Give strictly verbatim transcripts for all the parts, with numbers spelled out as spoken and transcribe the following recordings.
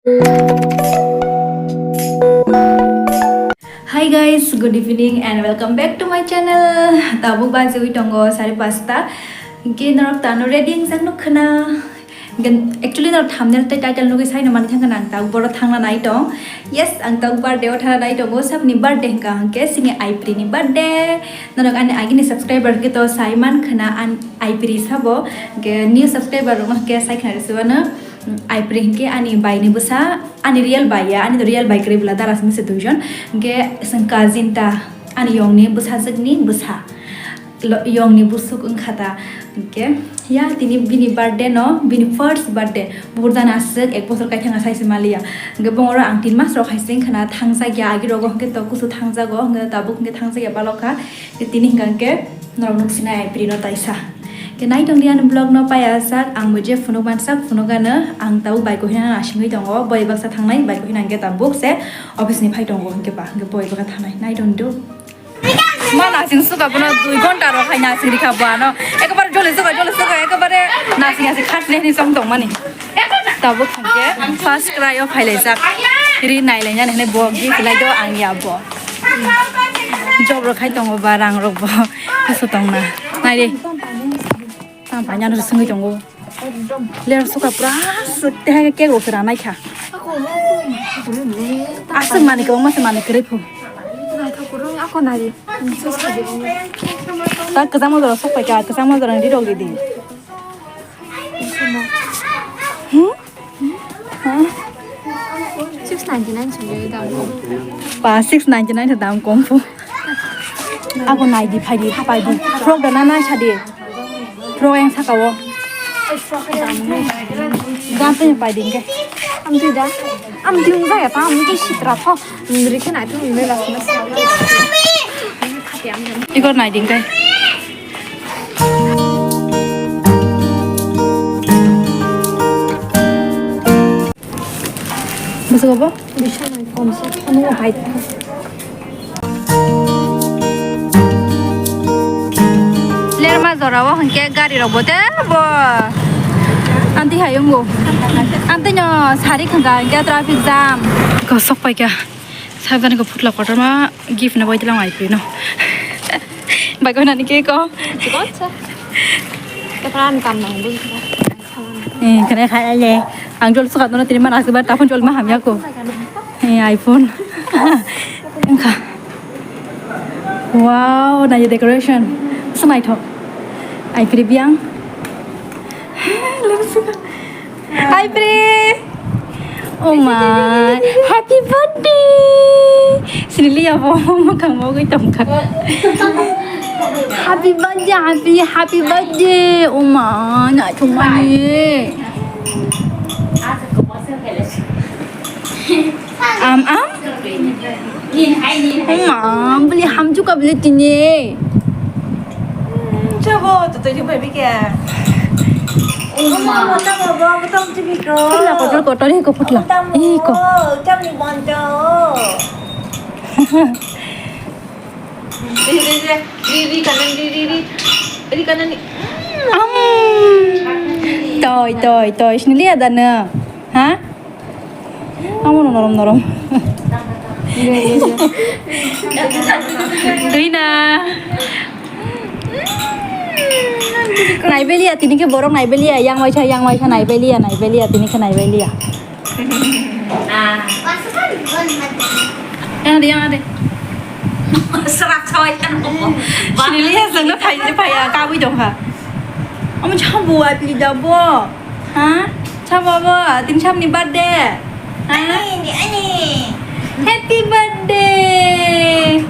Hi guys, good evening and welcome back to my channel. Tabuk bajiwi tongo sare pasta. Hingke norok tano ready wngjak nukkhwna. Hingke actually norok thumbnail tei title nugwi saino mani thangkha nang tabuk boro thangna nai tong. Yes, ang tabuk birthday o thangna nai tongo. Sabni birthday hingka hingke sini Aipri ni birthday. Norok ani agini subscriber hingke to sai mankhwna an Aipri sabo. Hingke new subscriber rokno hingke sai khna rwsibano. Aipri hingke ani baini bwsa, ani real bai ya, ani to real bai kwrwi bwla dara simi se duijon. Hingke chwng cousin ta, ani yongni bwsajwkni bwsa. Lo-, yongni busuk wngkha ta. Hingke ya tini bini birthday no, bini first birthday. Buhur jana aswk ek bosor kai thangna sai se maliya. Hingke bongoro ang tin mas rok hai se wngkha na thangjak ya, agi rogo hingke to kusu thangjago, hingke tabuk hingke thangjak ya balok kha. Tini hingka hingke norok nuksinai Aipri no taisa. Ke nai tongdi ani vlog no paya sak, ang bo je phunuk mansak phunuk ano, ang tabuk bai kohina nasingwi tongo, boi baksa thangnai, bai kohina hingke tabuk se office ni phai tongo, hingke ba, hingke boi baka thangnai, nai tongdi. Ma nasing suka bono dui ghonta rok hai nasing rikha bo ano, ekbar jole suka, jole suka, ekbare nasing nasing khasne ni song tongmani. Tabuk hingke first cry o phailaijak, ri nailainani hinui bo gift lai do ang ya bo. Job rok khai tongo ba rang rok bo kusu tongna. Nai de. Tamo paina no sungwi tongo. Ler suka pura suk te hai cake rok se ranai kha. Aswk mani kwbangma se mani kwrwi phu. Ta kwchangma jora sok pai kha, kwchangma jora ni ri rok ridi. Hmm? Six ninety nine se dam. Pa six ninety nine se dam kom phu. Ako nai di, phai di, phai di. Frog da na nai sa di. Frog yang saka o. Dam pe phai di ke. Am tu da. Am tu ung ya pa, am tu sitra pho. Ri ke nai tu ni la. Igor nai di ke. Bwswk obo? Bisa nai phone se, phone o hai. Lerma jora o hwnkhe gari rok bo tebo. Anti hai wngo. Anti no sari khwngkha hwnkhe traffic jam. Kosok paikha. Sabjani ko phutla kotorma gift na bai tilang ai pino. Bai ko nani ke ko. Chikon sa. Tapran kam nang bun. Eh, kene khai le. Ang jol suka dono tini mana suka tapon jol ma hamya ko. Eh, iPhone. Engka. Wow, na ye decoration. Semai thok. Ai kri biang. Lem suka. Hi, Pri. Oh my, happy birthday. Sini liya bo, mwkhang bo gwi tongkha. Happy birthday, happy, happy birthday. Oh my, na thumani. Am, am. Oh ma, beli hamchu ka beli tini. Chabo, to to jumpa bike. Uma, mata baba, mata mati biko. Putla kotor kotor he ko putla. He ko. Tamni bonto. Ri, ri, ri, ri, ri, kanan, ri, ri, ri. Ri, kanan, ri. Am. Toi, toi, toi. Sini liya dana. Ha? Amo no norom norom. Rina. Naibelia, tini ke borok naibelia, yang waisa, yang waisa naibelia, naibelia, tini ke naibelia. Ah. Yang ada, yang ada. Serak sawai kan. Sini lihat, sana phai, phai, kabui dong ha. Amo chabu, ai pili dabo. Ha? Sabo bo, tini sabni birthday. Ha? Ani, ani. Happy birthday.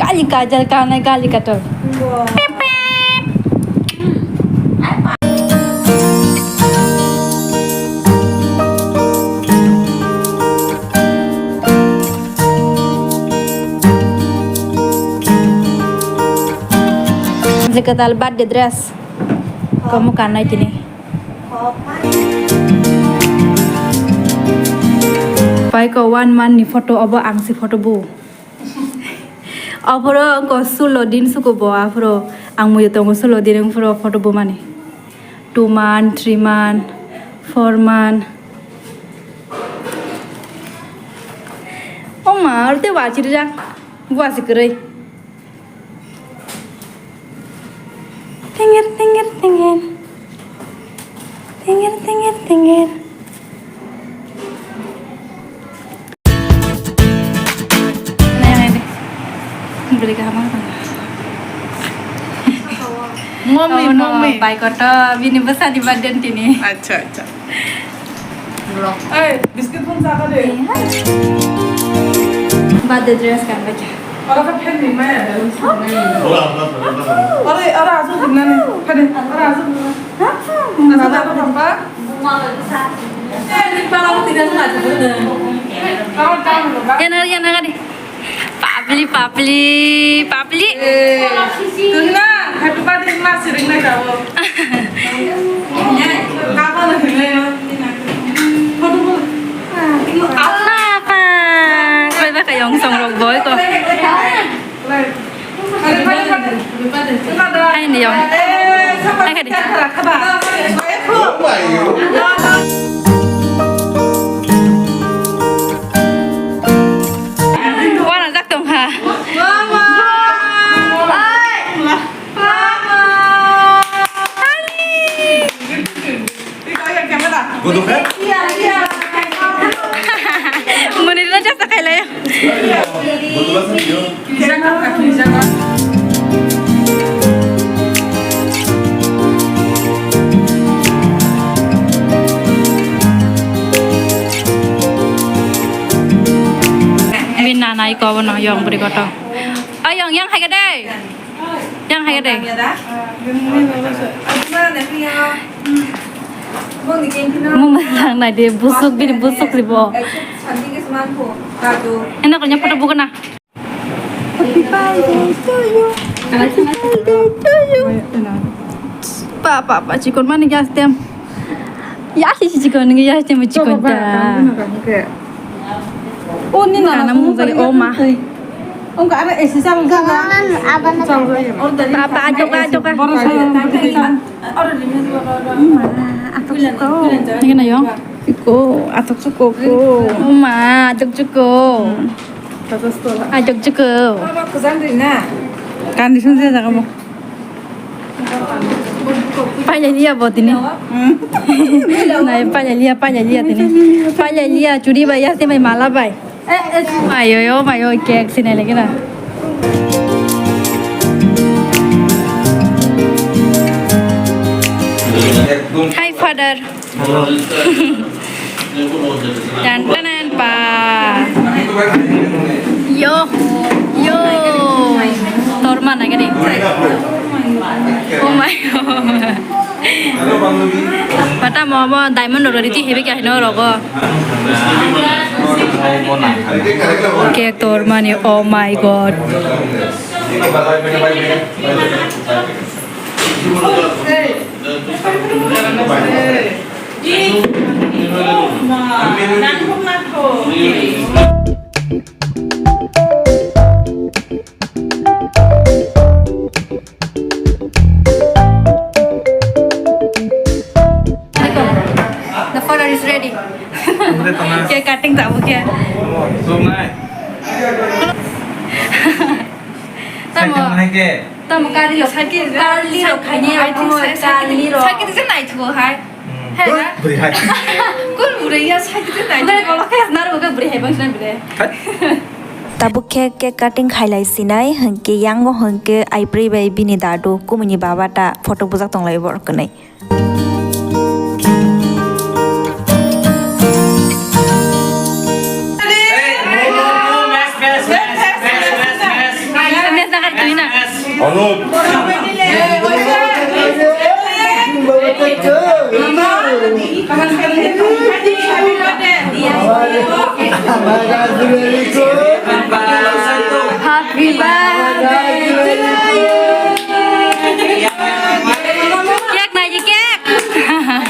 Gali kajal kana gali katal. Wow. Pip, pip. Jekatal birthday dress. Kamu kanai tini. Pai ko one month ni photo obo ang si photo bu. Aphoro ko sulo din suko bo aphoro ang muyo tongo sulo din phoro photo bu mani. Two month, three month, four month. O ma, oro tei wa chiri jak. Bua si kwrwi. Tenger, tenger, tenger. Tenger, tenger, tenger. Nai, nai, nai. Beli kaham apa? Mommy, oh no, mommy. Bai koto, bini bwsani birthday tini. Acha, acha. Hey, biscuit phone saka de. Birthday dress kan bacha. Ora ka phen ni maya da. Ora, ora, ora, ora. Ora, ora, asu gimna ni. Phen, ora, asu gimna. Asu da, papa. Yana, yana, gadi. Papli, papli, papli. Eh, tunna, happy birthday ma siring na jabo. Kaba na hinle. Papa, koi ba kayong song rok boy ko. Hai ni yong. Hai kadi. Wana jak tong ha. Muni lo jasa khailai. Bini nana iko bono yong bwrwi kotor. Ayong yang hai ka dei. Yang hai de. Mung lang nai de, busuk bini busuk ribo. Ena ko nya photo bukana. Happy birthday to you. Happy birthday to you. Pa, pa, pa, chikon mani gas tem. Ya, si chikon ni ya tem chikon ta. O ni nana mung jai o ma. Ongka ara esi chal ga. Papa ajoka ajoka. Boro sa. Ma atok chuko. Ngi na yo. Iko atok chuko ko. Ma atok chuko. Atok chuko. Mama kuzan ri na. Condition se jaga mo. Pailai liya bo tini. Nai pailai liya, pailai liya tini. Pailai liya, churi bai, yasi bai, mala bai. Mayo yo, mayo, cake sinai lagi na. Hi, father. Tan tanan pa. Yo, yo. Torma na gani. Oh my God. Pata mo mo diamond ro riti hebi ka hino rogo. Cake tormani, oh my God. The father is ready. Cake cutting tabo khe. Tamo, tamo kari rok, kari rok khaini, I think kari rok. Sakiri je naithugo hai. Hai na? Bwrwi hai. Kul bwrwi ya sakiri je naithugo. Bwrwi hai bangsa bwrwi hai. Tabuk khe cake cutting khailai sinai, hwnkhe yango hwnkhe aiprwi bai bini dadu, kumuni baba ta photo bujak tonglai borok kwnwi. Anup. Happy birthday to you. Cake nai di, cake. Ah.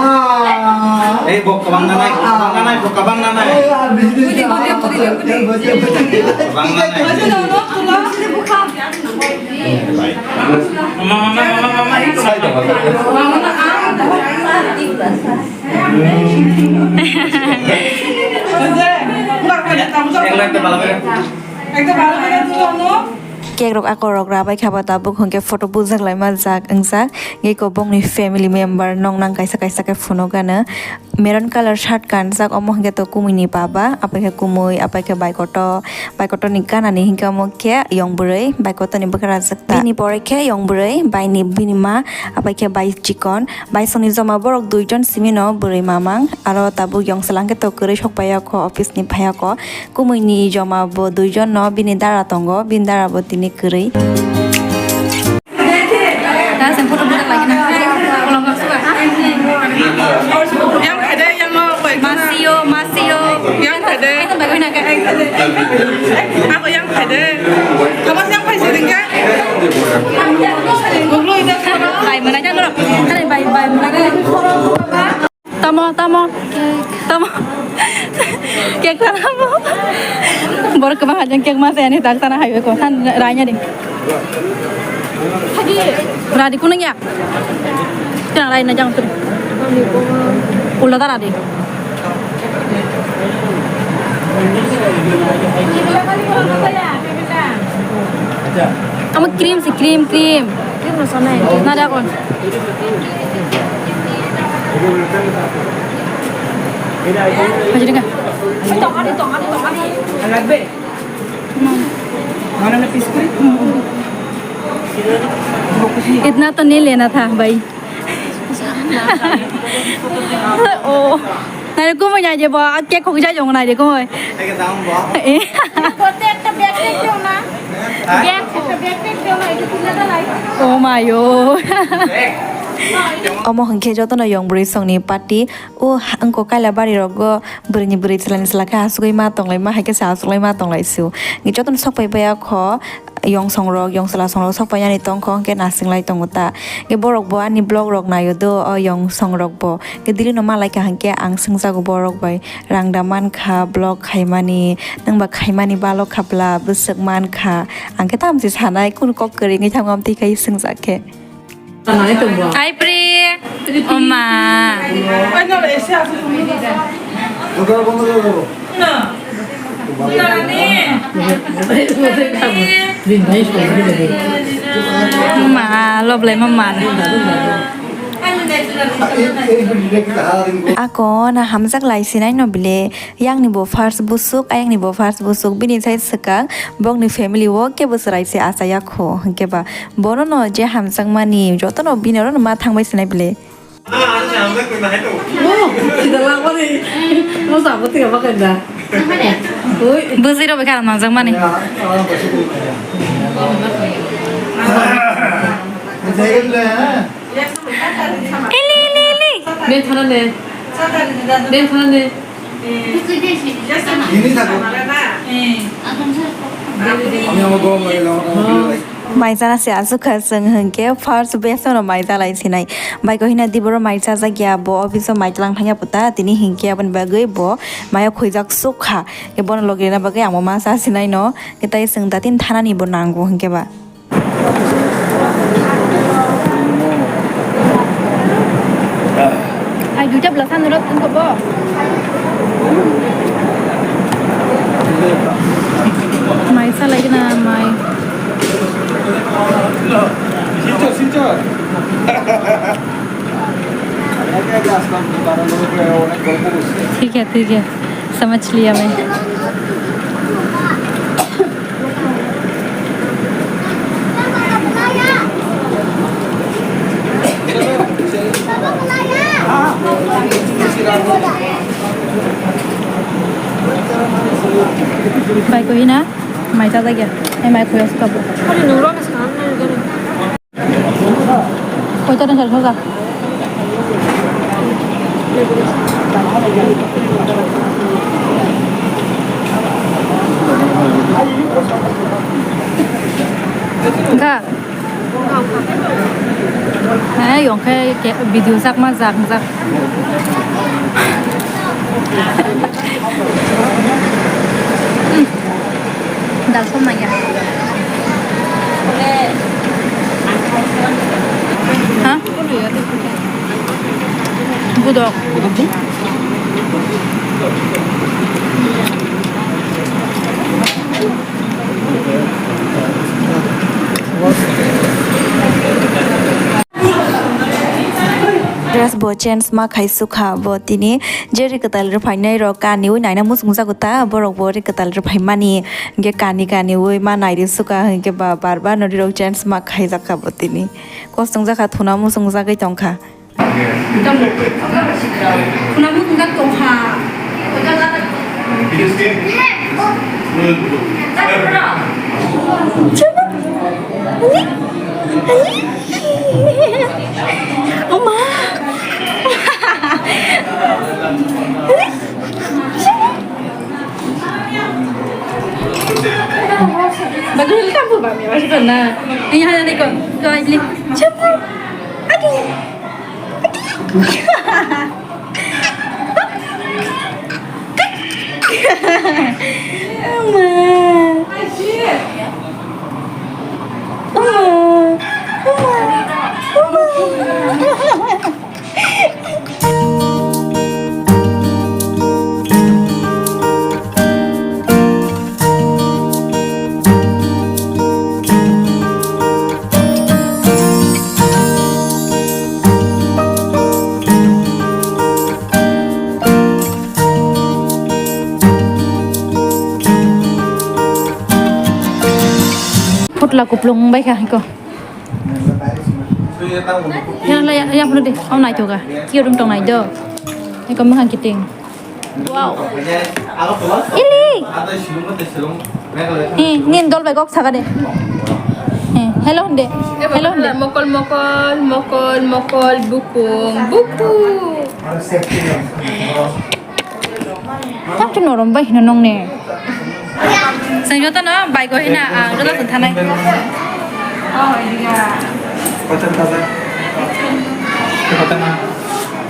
Ah. Bo kabang nanai, kabang nanai, bo kabang nanai. Kabang nanai. Mama, mama, mama, mama, mama. Ekta bhalo kore tulo no. Cake rok ako rok rabai kha ba tabuk hwnkhe photo bujak laima jak wngjak. Ngi ko bongni family member nong nang kaisa kaisa khe phunuk gana. Maroon colour shirt kanjak omo hwnkhe to kumui ni baba, apai khe kumui, apai khe bai koto, bai koto ni gana ni hwnkhe omo khe yong bwrwi, bai koto ni bwkha rajak ta. Bini pore khe yong bwrwi, bai ni bini ma, apai khe bai chikon, bai song ni joma borok dui jon simi no bwrwi mamang, aro tabuk yong swlang khe to kwrwi sok pai ya kho office ni phai ya kho. Kumui ni joma bo dui jon no bini dara tongo, bini dara bo tini kwrwi. Yang phaide, yang no, bai. Masio, masio. Yang phaide. Yang phaide. Ako yang phaide. Kamas yang phaide dingke. Bai mana jang lo. Kare bai, bai mana jang. Tamo, tamo. Tamo. Cake tamo. Borok kwbang hajeng cake ma chayani tak sana hai ko san raina ding. Radi kunang ya. Kena raina jang tu. Ulo ta radi. Amo cream si cream, cream. Cream no sonai. Na da kon. Hajir ka? इतना तो नहीं लेना था भाई। Oh. Nai kumui nai je bo, cake khok jai jong nai je kumui. Eke dam bo. Eh. Korte ekta bag tek deo na. Ha? Bag, ekta bag tek deo na, ekta tulle dalai. Oh my oh. Omo hwnkhe jotono yong bwrwi songni party. O ha-, wngkok kaila bari rogo bwrwini bwrwi chwlani chwla khe asugwi ma tonglai ma, hai khe se achuklai ma tonglai su. Jotono sok pai baya kho. Yong songrok, yong chwla songrok sok painani tongkho, hwnkhe nasinglai tongo ta. Hwnkhe borok bo ani vlog rok naio do, o yong songrok bo. Hwnkhe dili no malai kha, hwnkhe ang swngjago borok bai, rang da mankha, vlog khaimani, nwng ba khaimani balo kha bla, bwswk mankha. Ang khe tamoni sanai, kunu kok kwrwi wngwi thango, amtwi khai swngjak khe. Hi, Pri. Oma. Ma, lob lai ma ma. Ako na hamjak lai sinai no bile. Yang ni bo first busuk, ayang ni bo first busuk, bini sai swkang, bokni family o kebo chwrai se achaya kho, hwnkhe ba bono no je hamjakmani jotono bini oro no ma thangbai sinai bile. Oh, sida langmani. Mo sabo tiga bakanda. Oi. Bwswi rok bai kha nangjak mani. Ili, ili, ili. Ne thana ne. Ne thana ne. Ini satu. Ini apa gua mau bilang? Maijana se aswk kha chwng hwnkhe first batch no mai chalai sinai. Bai ko hina di boro mai chajak ya, bo office o mai tlang thang ya puta, tini hinkhe aboni bagwi bo mayo khwijak suk kha. Ke bono logi rina bagwi ang bo ma cha sinai no. Ke tai chwng da tin thana ni bo nango hinkhe ba. Ai duita bwla san rok tong bo. Mai salai gana mai. Silchar, Silchar. ठीक है, ठीक है, समझ लिया मैं। Bai koi na, mai ta lagi, eh, mai koi aska bo. Koi ta na sar sosa. Ga. Eh, yong khe video sak ma jak jak. Ha? Budok. Dress bo change ma khai sukha bo tini, je ri kwtal rwphainai rok kaniwi naina muchungjago ta, borok bo ri kwtal rwphaimani, hwnkhe kani kaniwi ma nairi sukha, hwnkhe ba bar bar no ri rok change ma khaijakha bo tini, kosongjakha, thuna muchungjagwi tongkha. Khuna muchungjak tongkha. Oma. Bagus, kamu ba mi, masih pernah. Ini hanya ni kok, kau ini. Cepat. Aduh. Ama. Ama. Ama. Ama. Phutla kuplung bai kha hiko. Ya la ya ya phunu de. Au nai toga. Kio dum tong nai do. Hiko mekhan kiting. Wow. Ili. He, nin dol bai kok saka de. He, hello hinde. Hello hinde. Mokol, mokol, mokol, mokol, bukung, bukung. Tam tu norom bai hino nong ne. Seng joto no bai go hina, ang joto seng thanai.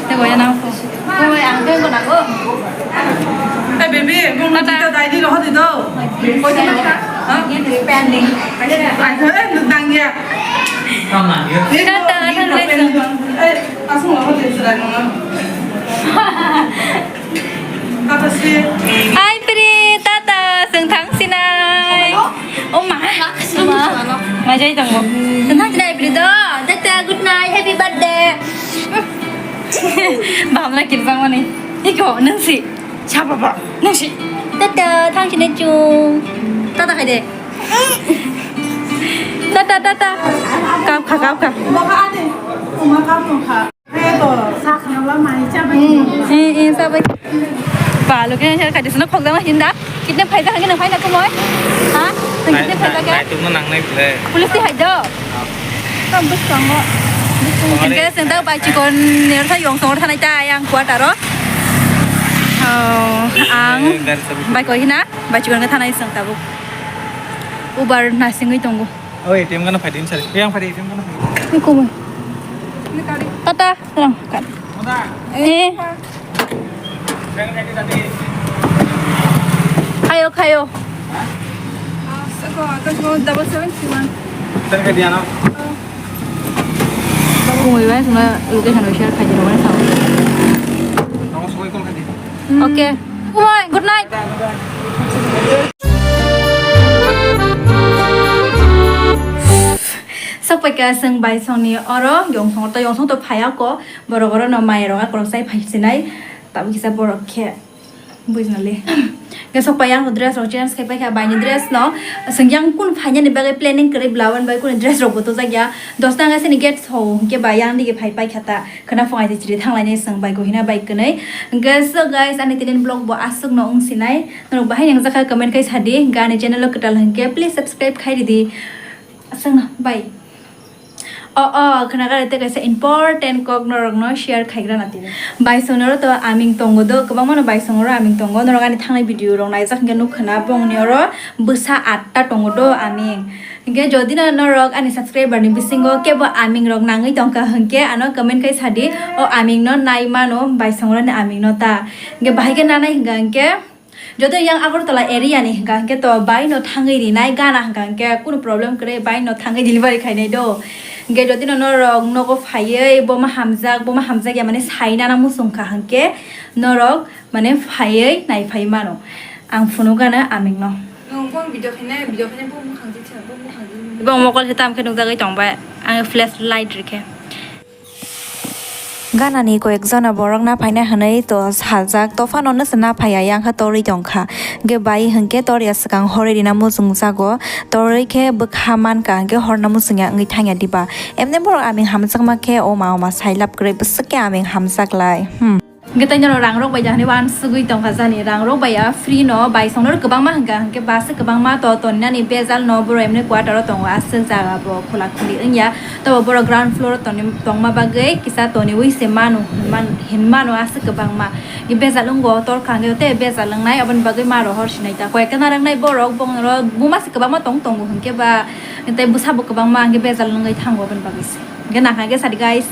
Te go ya na ko. Oi, ang tei guna go. Eh, baby, bung na tita dai di roho di do. Koi tita na? Ha? Pending. Ai, eh, dang ya. Tata, tata, tata. Eh, asung roho di sudah nung. Tata si. Hai, Pri, tata, seng thang sinai. Oh, ma. Ma. Ma jai tong. Seng thang sinai, Pri do. Tata, good night, happy birthday. Baham lai kirbang mani. Iko, nang si. Siapa, Pak? Nang si. Tata, thang sini, Cung. Tata, hai de. Tata, tata. Kap kha, kap kha. Baka ade. Uma kap tong kha. Hai to, sa khana la mai cha bai. Hmm, eh, eh, sa bai. Ba, lo kene share khai disno khok dama hinda. Kitne phaisa kha, kitne phaisa kumoi? Ha? Nang kitne phaisa kha? Nai, nai, nai, tungma nang nai bile. Police ti hai do. Tam bwskango. Hingke chwng tei bai chikon ni ortha yong song ortha nai ta yang quarter o. Oh, ang bai koi hina bai chikon khe thanai chwng tabuk. Uber nasingwi tongo. Oh, A T M gana phaidi sari. Yang phaidi A T M gana phaidi. Ni kumui. Tata, rang kan. Eh. Khayo, khayo. Double seven three one. Kumui bai sima location bai share khai di rogani sao. Okay. Kumui, good night. Sok paikha chwng bai songni oro yongsong to yongsong to phaiya ko borok oro no mai rok akorok sai phai sinai tabuk kisa borok khe. Buisnali. Hingke sok pai ang dress rok change khai paikha, baini dress no. Sengkyang kun phainani bagwi planning kwrwi bla, wan bai kuni dress rok bo tujak ya. Dos taka sini gate so, hingke bai yang digi phai paikha ta. Khwna phung aidi chiri thanglainai seng bai kohina bai kwnwi. Hingke so guys, ani tinin vlog bo aswk no wng sinai. Norok bahai nangjakha comment khai sadi. Hingke ani channel o kwtal hingke please subscribe khai ridi. Aswk no, bye. O, o, khwna kare tei kaisa important kok norokno share khaigrana tini. Bai songnoro to aming tongo do, kwbangmano bai songnoro aming tongo. Norok ani thangnai video rok naijak hwnkhe nuk khwna bongni oro bwsa atta tongo do aming. Hwnkhe jodi no norok ani subscriber ni bisingo kebo aming rok nangwi tongkha hwnkhe ano comment khai sadi, o aming no nai mano bai songnoro ni aming no ta. Hwnkhe bahai khe nanai hwnkha hwnkhe Jodi yang Agartala area ni hwnkha hwnkhe to bai no thangwi rinai, gana hwnkha hwnkhe kunu problem kwrwi, bai no thangwi delivery khainai do. Hwnkhe jodi no norok nogo phaiwi bo ma hamjak, bo ma hamjak ya mane sai nana muchung kha hwnkhe norok mane phaiwi naiphai mano. Ang phunuk gana aming no. Nwng bo video khainai, video khainai bo mwkhang jwi thwng, bo mwkhang jwi. Bo mokol se tam khe nukjagwi tong bai. Ang flashlight rikhe. Ganani koyekjona borok na phaina hwnwi to sajak, tophano no se na phaiya, yang khe torwi tong kha. Hwnkhe bai hwnkhe torya swkang horwi rina muchung jago, torwi khe bwkha man ka hwnkhe horna muchungya wngwi thangya diba. Emne borok aming hamjakma khe oma oma sai lab kwrwi bwswk khe aming hamjak lai. Hmm. Hwnkhe tei norok rang rok bai da hwnwi uansugwi tong kha jani, rang rok bai ya free no bai song norok kwbangma hwnkha hwnkhe bus kwbangma to toninani bejal no borok emne quarter o tongo aswk jaga bo khula khuli wngya. Tobo borok ground floor o toni-, tongma bagwi kisa toniwi se manu hinman-, hinmano aswk kwbangma. Bejal wngo torkha hwnkhe tei bejal wngnai, aboni bagwi ma rohor sinai ta. Koi ekta narwknai borok bongni oro buma se kwbangma tong tongo hwnkhe ba tei bwsabo kwbangma hwnkhe bejal wngwi thango aboni bagwi se. Hwnkhe nahwnkhe sadi guys.